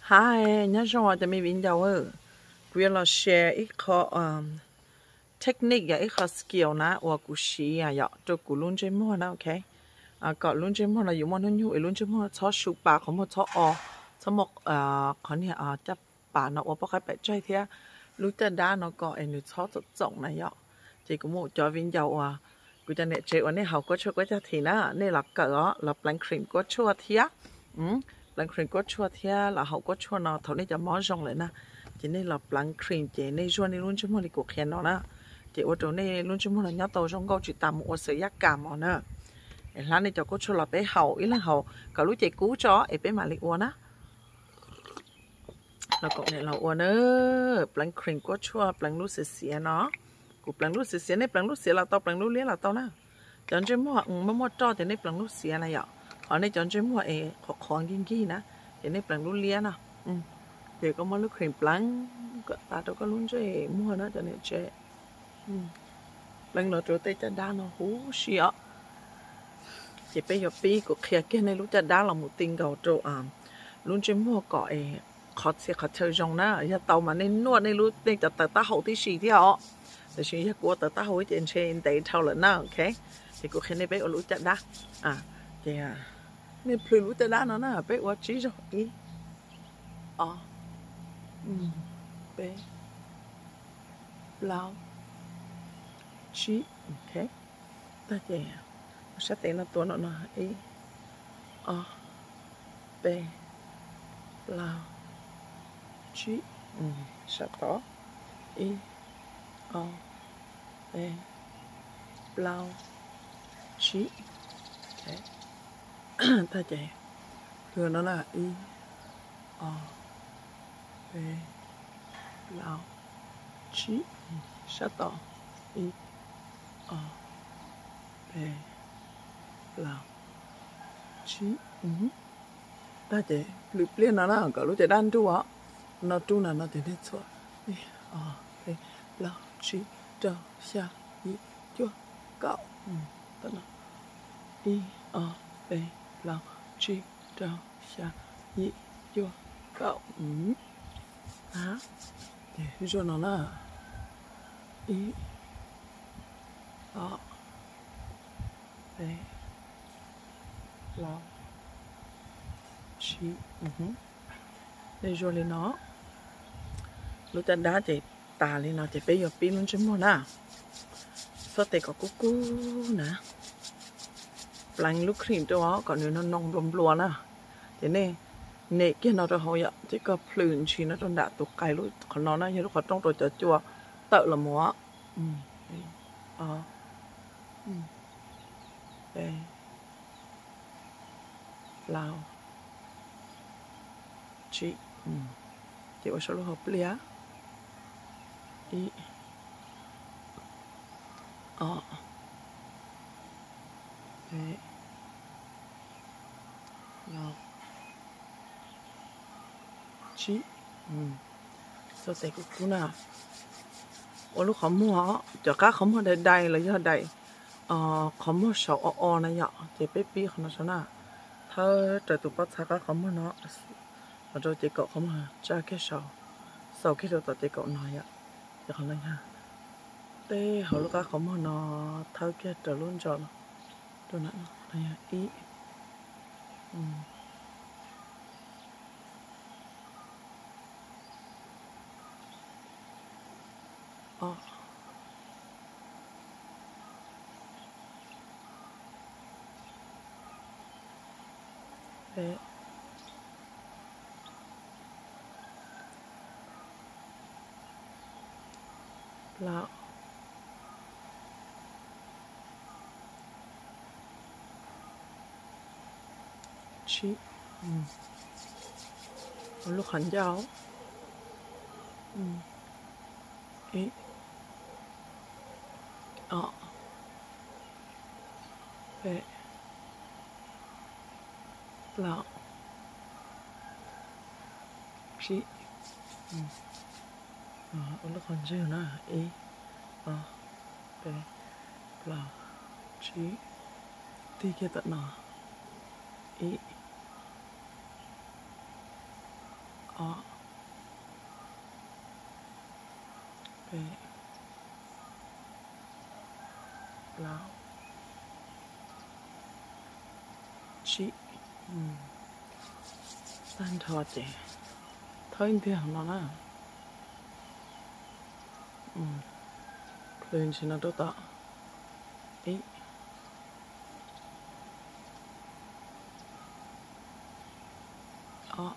Hi, nyob zoo os cov me viv ncaus, kuv yuav los share ib qho technique, yog ib qho skill na uas kuv siv yom rau kuv lub ntsej muag na, ok. Kom lub ntsej muag no yuav muaj hnub nyoog es lub ntsej muag txhob su pas, qhov muag txhob o, txhob muaj qhov niag caj pas no ua poj qaib pem tsaig thiab lub caj dab no kom es nws txhob txoom txoom na yom. Ces kuv muaj cov viv ncaus uas kuv cov niam tsev uas nej haus kuab tshuaj kuab cag thim na, nej los kawm os, los pleev cream kuab tshuaj thiab pleev cream kuab tshuaj thiab los haus kuab tshuaj no thaum nej cov mob zoo lawm na, ces nej los pleev cream ces nej zuaj nej lub ntsej muag li kuv qhia no na, ces ua rau nej lub ntsej muag no nyob tau zoo nkauj tsis tas mus ua xav yaj kam mos na. Es hlab nej cov kuab tshuaj los peb haus ib leeg haus kom lub cev kub tso es peb mam li ua na. Los kom niam los ua na, pleev cream kuab tshuaj pleev lub xiav xiav no. Kuv pleev lub xiav xiav, nej pleev lub xiav los tau, pleev lub liab los tau na. Cov ntsej muag muaj muaj roj ces nej pleev lub xiav na yom, ho nej cov ntsej muag es qhuav qhuav nkig nkig na, ces nej pleev lub liab no. Ces koj muab lub cream pleev kom tas rau koj lub ntsej muag na cov niam tsev. Pleev los rau tej caj dab no huv si os. Ces peb yuav pib, kuv qhia kiag nej lub caj dab los mus ti nkaus rau lub ntsej muag kom es qhov txhia qhov chaw zoo na. Yog tau mas nej nuaj nej lub, nej cov tawv taub hau tib si thiab os. Tiam sis yog kuv ua tawv taub hau ces ntshe ntev dhau lawm na, ok. Ces kuv qhia nej peb ua lub caj dab. Ces nej plhws lub caj dab no na, peb ua tsib zaug, ib, ob, peb, plaub, tsib, ok. Tag ces sab tes no tuav no no, ib, ob, peb, plaub, tsib, sab tod, ib, ob, peb, plaub, tsib, ok. Tag ces plhws no na, ib, ob, peb, plaub, tsib, sab tod, ib, ob, peb, plaub, tsib. Tag ces plhws pliag no na kom lub caj dab nruj os. No rub na no ces nej txhuam, ib, ob, peb, plaub, tsib, rau, xya, yim, cuaj, kaum. Ib, ob, peb, plaub, tsib, rau, xya, yim, cuaj, kaum. Ces zuaj no na, ib, ob, peb, plaub, tsib. Nej zuaj li no, lub caj dab ces tas li no ces peb yuav pib lub ntsej muag na. Txhob tes kom kub kub na. Pleev lub cream rau kom nws no noo nplua nplua na. Ces nej nem kiag no rau hauv yom, ces koj plhws ntshis no rau nram tus qais lub qhov no na, yog lub qhov rooj rau cov cua tawm los mus. Ob, peb, plaub, tsib. Ces ua saum lub hauv pliaj, ib, ob, peb, plaub, tsib. Txhob tes kub kub na. Ua lub qhov muag, cov qab qhov muag dai dai los yog daim qhov muag saud o o na yom, ces peb pib qhov no saud na. Thawb raws tus pob txha qab qhov muag no los rau ces kaum qhov muag tsa kiag saud, xaus kiag rau tom ces kaum no yom. Ces qhov no yog tej hauv lub qab qhov muag no, thawb kiag raws lub ntso no rau na, no yog ib, ob, peb, plaub, tsib. Ua lub qhov ncauj, ib, ob, peb, plaub, tsib. Ua lub qhov ntswg na, ib, ob, peb, plaub, tsib. Tig kiag tom no, ib, Ob, peb, plaub, tsib. Tag nrho ces thawb ib ntiag no na. Plhws ntsis no rau tom. Ib, ob,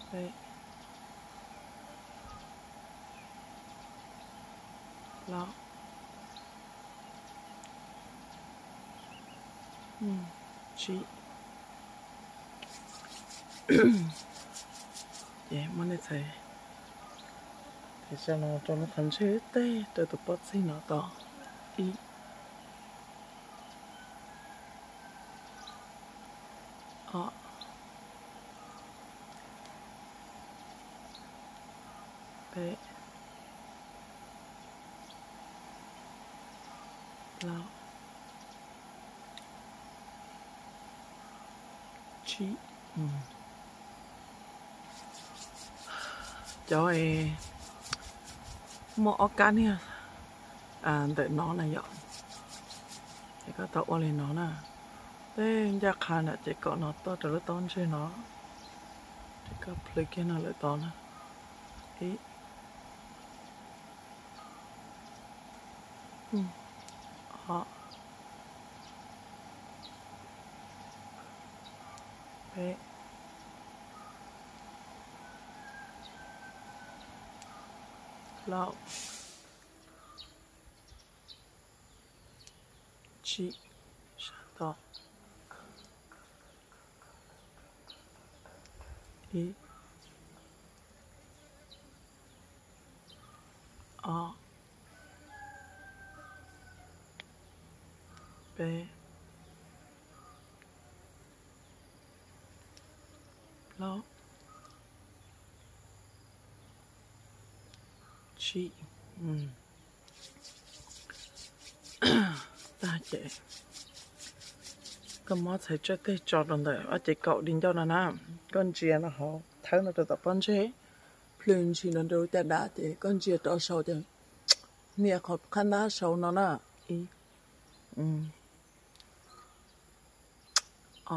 peb, plaub, tsib. Ces muab nej txhais, ces tso no rau lub qhov ntsej teg rau tus pob txig no tod. Ib, ob, peb, plaub, tsib. Cov muaj ob kab niag ntawm no na yom, ces koj tau ua li no na. Tej ncaj qha ntawm ces kom no toj rau lub taub ntseg no, ces koj plhws kiag no lawm tod na. Ib, ob, peb, plaub, tsib, sab tod. Ib, ob, peb, plaub, tsib. Tag ces koj muab txhais tsawj teg tso rau ntawm ob cev kaum di ncauj no na. Koj ntsia no hauv thawb no rau tom pob ntseg, plhws ntshis no rau lub caj dab ces koj ntsia rov saud ces nias qhov qab ntab saud no na. Ib,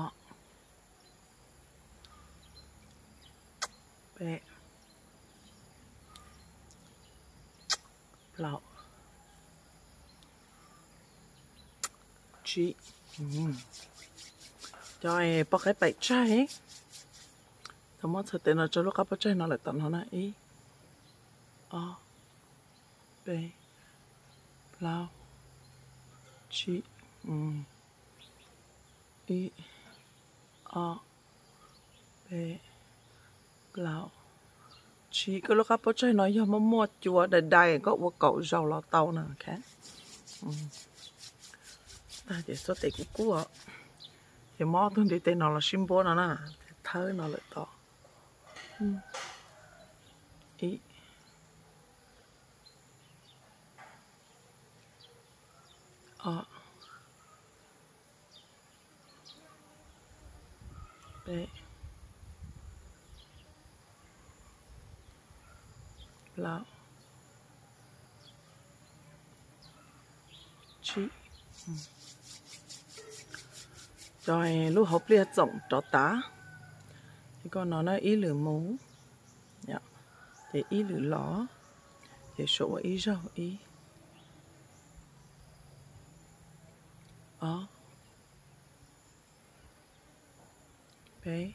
ob, peb, plaub, tsib. Cov poj qaib paim tsaig, tau muab txhais tes no rau lub qab pob tsaig no lawm tom no na. Ib, ob, peb, plaub, tsib. Ib, ob, peb, plaub, tsib. Koj lub qab pob tsaig no yog muaj muaj cua dai dai koj ua kaum zaus los tau na. Tag ces xuab tes kub kub, ces muab ob tug ntiv tes no los sib npuab no na, thawb no lawm tod. Ib, ob, peb, plaub, tsib. Cov lub hauv pliaj txoom rov tav, ces koj no na ib lwm mus, ces ib lwm los, ces suav ua ib zaug. Ib, ob, peb,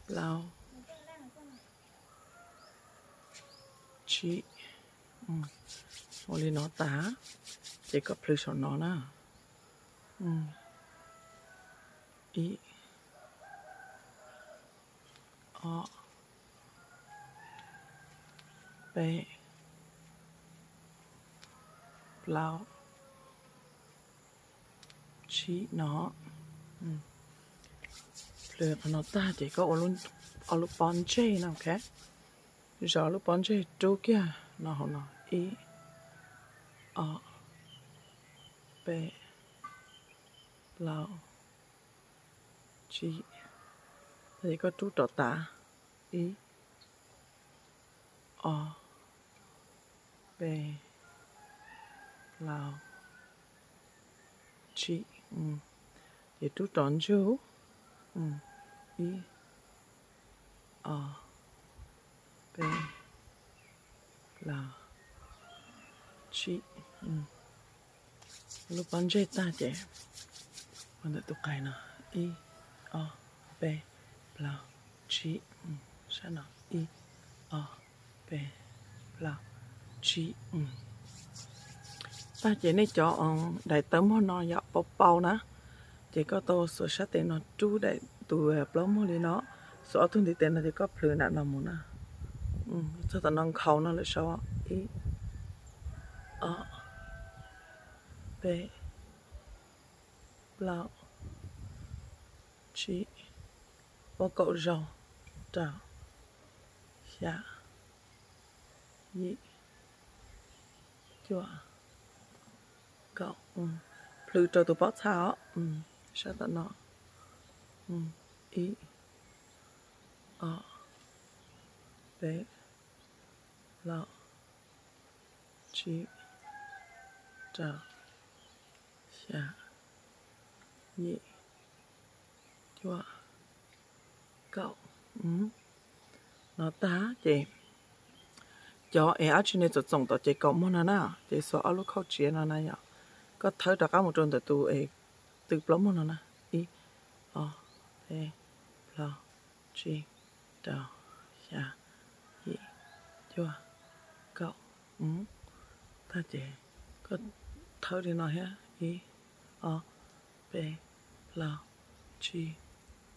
plaub, tsib. Ua li no tas, ces koj plhws saum no na. Ib, ob, peb, plaub, tsib no. Plhws qhov no tag ces koj ua ob lub pob ntseg no, ok. Zov lub pob ntseg rub kiag no hauv no. Ib, ob, peb, plaub, tsib. Ces koj rub rov tas. Ib, ob, peb, plaub, tsib. Ces rub rov ntsug. Ib, ob, peb, plaub, tsib. Lub pob ntseg tag ces ua ntawm tus qais no. Ib, ob, peb, plaub, tsib. Sab no. Ib, ob, peb, plaub, tsib. Tag ces nej cov daim tawv muag no yom, pau pau na, ces koj tau xuas sab tes no rub daim tus plaub muag li no, xuas ob tug ntiv tes no ces koj plhws nram no mus na. Txog tom no nkhaus no lawm saud. Ib, ob, peb, plaub, tsib, ua kaum zaug, rau, xya, yim, cuaj, kaum. Plhws rau tus pob txha os. Sab tom no. Ib, ob, peb, plaub, tsib, rau, xya, yim, cuaj, kaum. No tag ces cov es dab tsi ne txoom txoom tom ces kaum muag no na, ces xuas ob lub khauj tsiav no na yom, koj thawb rov qab mus rau ntawm tus es tw plaub muag no na. Ib, ob, peb, plaub, tsib, rau, xya, yim, cuaj, kaum. Tag ces koj thawb li no thiab. Ib, ob, peb, plaub, tsib,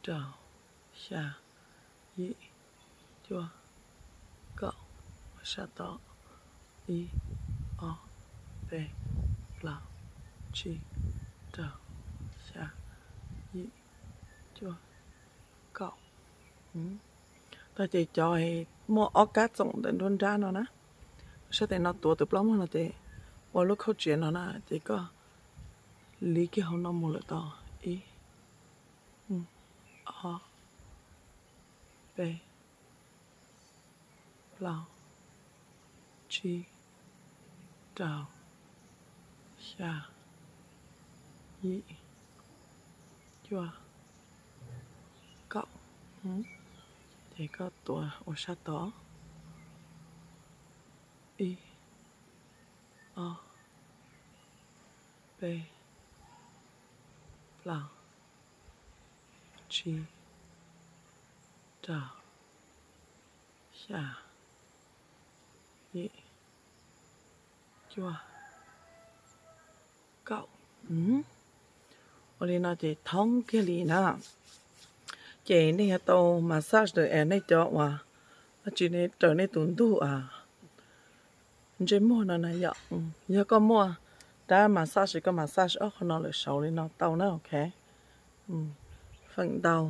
rau, xya, yim, cuaj, kaum. Sab tod. Ib, ob, peb, plaub, tsib, rau, xya, yim, cuaj, kaum. Tag ces cov muaj ob kab txoom ntawm nruab nrab no na, sab tes no tuav tus plaub muag no ces ua lub khauj tsiav no na ces koj liv kiag hauv no mus lawm tau. Ib, ob, peb, plaub, tsib, rau, xya, yim, cuaj, kaum. Ces koj tuav ua sab tod. Ib, ob, peb, plaub, tsib, rau, xya, yim, cuaj, kaum. Ua li no ces thoob kiag li na. Ces nej yuav tau massage ntawm es nej cov uas dab tsi ne raws nej tus ntug ntsej muag no na yom. Yog koj muaj rab massage koj massage ob qho no lawm saud li no tau na, ok. Feem ntau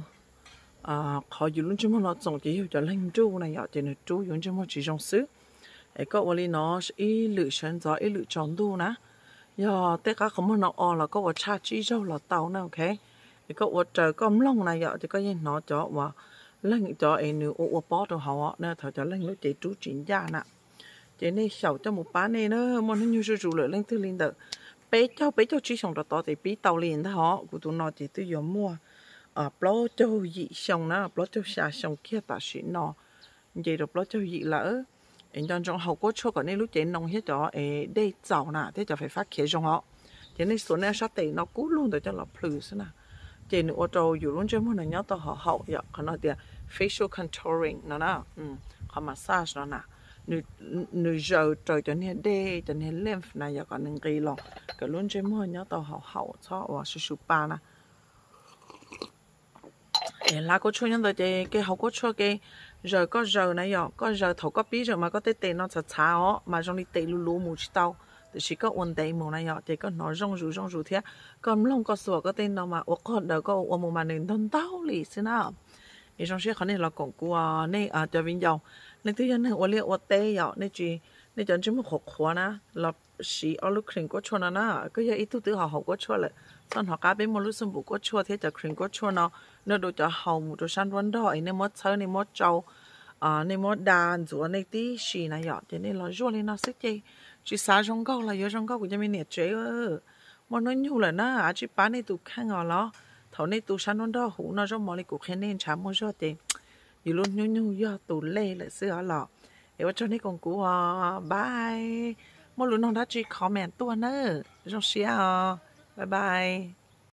qhov yus lub ntsej muag no txoom ces yog cov leeg nruj na yom, ces nws rub yus ntsej muag tsis zoo xwb. Es koj ua li no ib lwm sawv ntxov ib lwm tsaus ntuj na. Yog tej qab qhov muag no o los koj ua tshaj tsib zaug los tau na, ok. Es koj ua raws koj mloog na yom, ces koj yeej hnov cov uas leeg cov es nws ua ua pob rau hauv na, thaum cov leeg lub cev rub tsis ncaj na. Ces nej xyaum coj mus pab nej na, muaj hnub nyoog zuj zus lawm leej twg li ntawm peb caug peb caug tsib xyoos rov tod ces pib tau li ntag os. Kuv tus no ces twb yuav muaj plaub caug yim xyoo na, plaub caug xya xyoo kiag tam sim no, nce rau plaub caug yim lawm. Es nco ntsoov haus kuab tshuaj kom nej lub cev noo thiab cov es dej txaus na thiab cov fais fab khiav zoo os. Ces nej xuas nej sab tes no kub lug ntawd coj los plhws xwb na. Ces nws ua rau yus lub ntsej muag no nyob tau haum haum yom, qhov no tias facial contouring no na, qhov massage no na. Nws zaws raws cov niag dej cov niag lymph na yom, kom nws nqis los kom lub ntsej muag nyob tau haum haum txhob ua su su pa na. Es hla kuab tshuaj nyob ntawd ces ke haus kuab tshuaj ke zaws koj zaws na yom, koj zaws thaum koj pib zaws mas koj tej tes no txhav txhav os mas zoo li tes luv luv mus tsis tau, tiam sis koj ua ntev mus na yom ces koj hnov zoo zus zoo zus thiab koj mloog koj xuas koj tej no mas ua qog daws koj ua ua mus mas nws ntaug ntaug li xwb na. Es zoo siab qhov nej los koom kuv, nej cov viv ncaus, nej twb yog neeg ua liaj ua teb yom, nej tsis, nej cov ntsej muag qhuav qhuav na, los siv ob lub cream kuab tshuaj no na. Koj yog ib tug twb ho haus kuab tshuaj lawm, txhob hnov qab peb muaj lub xab npum kuab tshuaj thiab cov cream kuab tshuaj no, nws du cov haus mus rau sab nruab nrog es nej muab txhawb, nej muab tsau, nej muab da ntxuav nej tib si na yom, ces nej los zuaj li no xwb ces tsis xav zoo nkauj los yuav zoo nkauj kuv cov me niam tsev. Muaj hnub nyoog lawm na, av tsij pab nej tus kheej os los. Thaum nej tu sab nruab nrog huv noj zaub mov li kuv qhia nej ntshav muaj zog ces yus lub hnub nyoog yog tus lej lawm xwb os los. Es ua tsaug nej koom kuv os, bye. Muaj lus noog dab tsi comment tuaj nawb, zoo siab os, bye bye.